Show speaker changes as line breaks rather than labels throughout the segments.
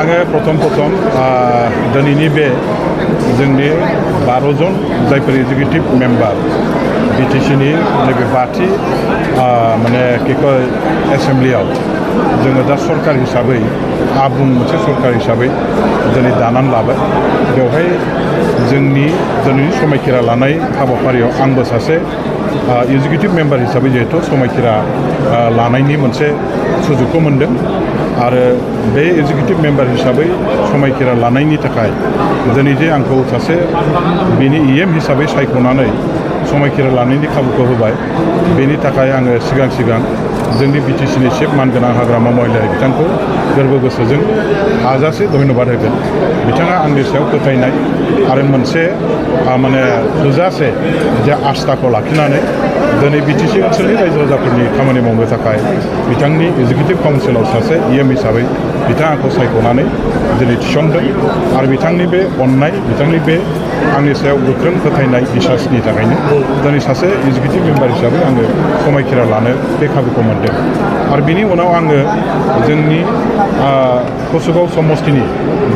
आङो प्रथम दिनैनि बे जोंनि 12 जन जायफोर एग्जिकिउटिभ मेम्बार बिटिसिनि नैबे बाथि माने एसेम्ब्लियाव जोङो दा सरकार हिसाबै आबुं मोनसे सरकार हिसाबै दिनै दानानै लाबाय। बेवहाय जोंनि दिनैनि समायखिरा लानाय हाबाफारियाव आंबो सासे एग्जिकिउटिभ मेम्बार हिसाबै जिहेतु समायखिरा लानायनि मोनसे सुजुगखौ मोनदों आरो बे एग्जिकिउटिभ मेम्बार हिसाबै समायखिरा लानायनि थाखाय दिनै जे आंखौ सासे बिनि इएम हिसाबै सायख'नानै समायखिरा लानायनि खाबुखौ होबाय, बेनि थाखाय आङो सिगां जोंनि बिटिसिनि चिफ मानगोनां हाग्रामा महिलारि बिथांखौ गोरबो गोसोजों हाजासे धन्यबाद होगोन। बिथाङा आंनि सायाव फोथायनाय आरो मोनसे माने थोजासे जे आस्थाखौ लाखिनानै दिनै बिटिसि ओनसोलनि रायजो राजाफोरनि खामानि मावनो थाखाय बिथांनि एग्जिकिउटिभ काउन्सिलाव सासे इएम हिसाबै बिथाङा आंखौ सायख'नानै दिनै थिसनदों आरो बिथांनि बे अननाय, बिथांनि बे आंनि सायाव गोख्रों फोथायनाय बिसासनि थाखायनो दिनै सासे एग्जिकिउटिभ मेम्बार हिसाबै आङो समायखिरा लानो बे खाबुखौ मोनदों। आरो बिनि उनाव आङो जोंनि कसुगाव समस्तिनि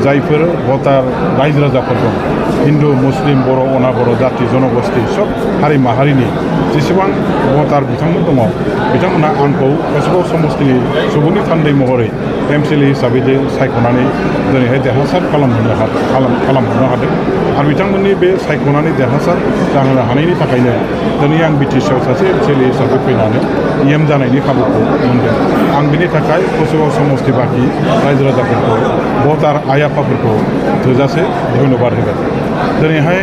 जायफोर भटार रायजो राजाफोर दं, हिन्दु, मुस्लिम, बर', अनाबर' जाति जनगोष्ठी सब हारि माहारिनि जेसेबां भटार बिथांमोन दङ, बिथांमोनहा आंखौ कसुगाव समस्तिनि सुबुंनि थान्दै महरै एमसिएलए हिसाबै जे सायख'नानै दिनैहाय देरहासार खालामहरनो हादों आरो बिथांमोननि बे सायख'नानै देरहासार जाहोनो हानायनि थाखायनो दिनै आं बिटिसिआव सासे एमसिएलए हिसाबै फैनानै इएम जानायनि खाबुखौ मोनदों। आं बिनि थाखाय कसुगाव समस्ति बाखि रायजो राजाफोरखौ, भटार आइ आफाफोरखौ थोजासे धन्यबाद होगोन। दिनैहाय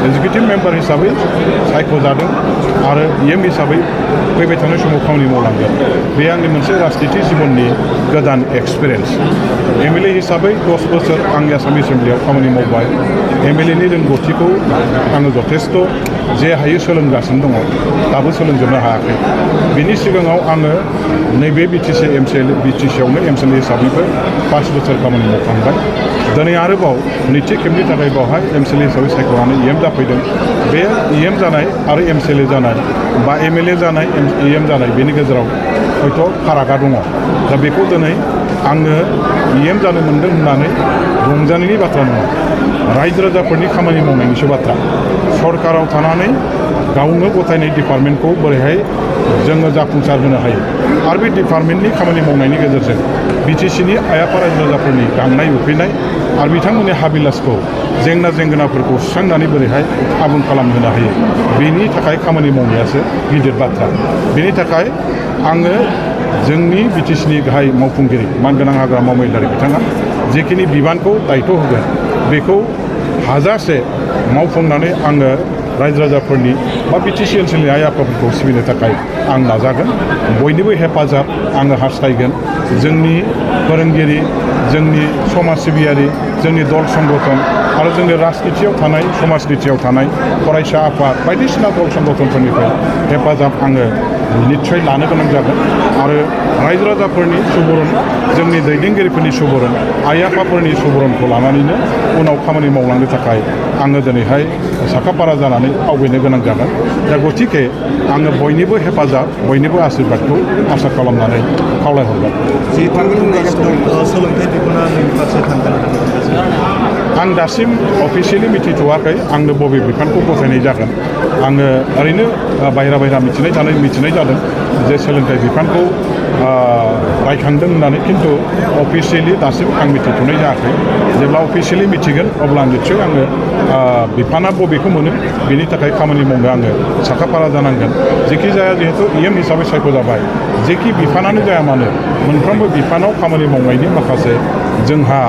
एग्जिकिउटिभ मेम्बार हिसाबै सायख'जादों आरो इएम हिसाबै फैबाय थानाय समाव खामानि मावलांगोन। बे आंनि मोनसे राजनिति जिबननि गोदान एक्सपिरियेन्स। एमएलए हिसाबै 10 बोसोर आंनि आसाम एसेम्ब्लियाव खामानि मावबाय। एमएलएनि रोंगौथिखौ आङो जथेस्थ' जे हायो सोलोंगासिनो दङ, दाबो सोलोंजोबनो हायाखै। बिनि सिगाङाव आङो नैबे बिटिसिआवनो एमसिएलए हिसाबैबो 5 बोसोर खामानि मावखांबाय। दिनै आरोबाव नैथि खेबनि थाखाय बावहाय एमसिएलए हिसाबै सायख'नानै इएम जाफैदों। बे इएम जानाय आरो एमसिएलए जानाय बा एमएलए जानाय, इएम जानाय बेनि गेजेराव हयथ' फारागा दङ। दा बेखौ दिनै आङो इएम जानो मोन्दों होननानै रंजानायनि बाथ्रा नङा, रायजो राजाफोरनि खामानि मावनायनिसो बाथ्रा। सरकाराव थानानै गावनो गथायनाय डिपार्टमेन्टखौ बोरैहाय जोङो जाफुंसार होनो हायो आरो बे डिपार्टमेन्टनि खामानि मावनायनि गेजेरजों बिटिसिनि आइ आफा रायजो राजाफोरनि गांनाय उखैनाय आरो बिथांमोननि हाबिलासखौ, जेंना जेंगोनाफोरखौ सुस्रांनानै बोरैहाय आबुं खालामहोनो हायो, बेनि थाखाय खामानि मावनायासो गिदिर बाथ्रा। बेनि थाखाय आङो जोंनि बिटिसिनि गाहाय मावफुंगिरि मानगोनां हाग्रामा महिलारि बिथाङा जेखिनि बिबानखौ दायथ' होगोन, बेखौ हाजासे मावफुंनानै आङो रायजो राजाफोरनि बा बिटिसि ओनसोलनि आइ आफाफोरखौ सिबिनो थाखाय आं नाजागोन। बयनिबो हेफाजाब आङो हास्थायगोन। जोंनि फोरोंगिरि, जोंनि समाज सिबियारि, जोंनि दल संगठन आरो जोंनि राजनितियाव थानाय, समाजनितियाव थानाय फरायसा आफाद बायदिसिना दल संगठनफोरनिफ्राय हेफाजाब आङो निस्सय लानो गोनां जागोन आरो रायजो राजाफोरनि सुबुरुन, जोंनि दैदेनगिरिफोरनि सुबुरुन, आइ आफाफोरनि सुबुरुनखौ लानानैनो उनाव खामानि मावलांनो थाखाय आङो दिनैहाय साखाफारा जानानै आवगायनो गोनां जागोन। दा गतिके आङो बयनिबो हेफाजाब, बयनिबो आशीर्बादखौ आसा खालामनानै खावलायहरगोन।
सोलोंथाइ बिफाना नोंनि फारसे थांगोन।
आं दासिम अफिसियेलि मिथिथ'वाखै आंनो बबे बिफानखौ गथायनाय जागोन। आङो ओरैनो बायह्रा मिथिनाय जादों जे सोलोंथाइ बिफानखौ रायखांदों होननानै, खिन्थु अफिसियेलि दासिम आं मिथिथ'नाय जायाखै। जेब्ला अफिसियेलि मिथिगोन अब्ला निस्सय आङो बिफाना बबेखौ मोनो बेनि थाखाय खामानि मावनो आङो साखाफारा जानांगोन। जेखि जाया जिहेतु इएम हिसाबै सायख'जाबाय, जेखि बिफानानो जाया मानो मोनफ्रोमबो बिफानाव खामानि मावनायनि माखासे जोंहा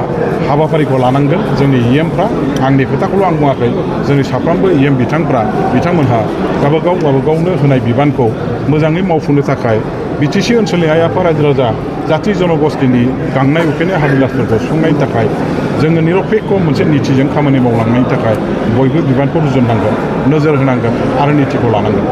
हाबाफारिखौ लानांगोन। जोंनि इएमफ्रा, आंनि खोथाखौल' आं बुङाखै, जोंनि साफ्रोमबो इएम बिथांमोनहा गावबागावनो होनाय बिबानखौ मोजाङै मावफुंनो थाखाय बिटिसि ओनसोलनि आइ आफा रायजो राजा जाति जनगोष्ठीनि गांनाय उखैनाय हाबिलासफोरखौ सुफुंनायनि थाखाय जोङो निरपेक्ष मोनसे नितिजों खामानि मावलांनायनि थाखाय बयबो बिबानखौ रुजुननांगोन, नोजोर होनांगोन आरो नितिखौ लानांगोन।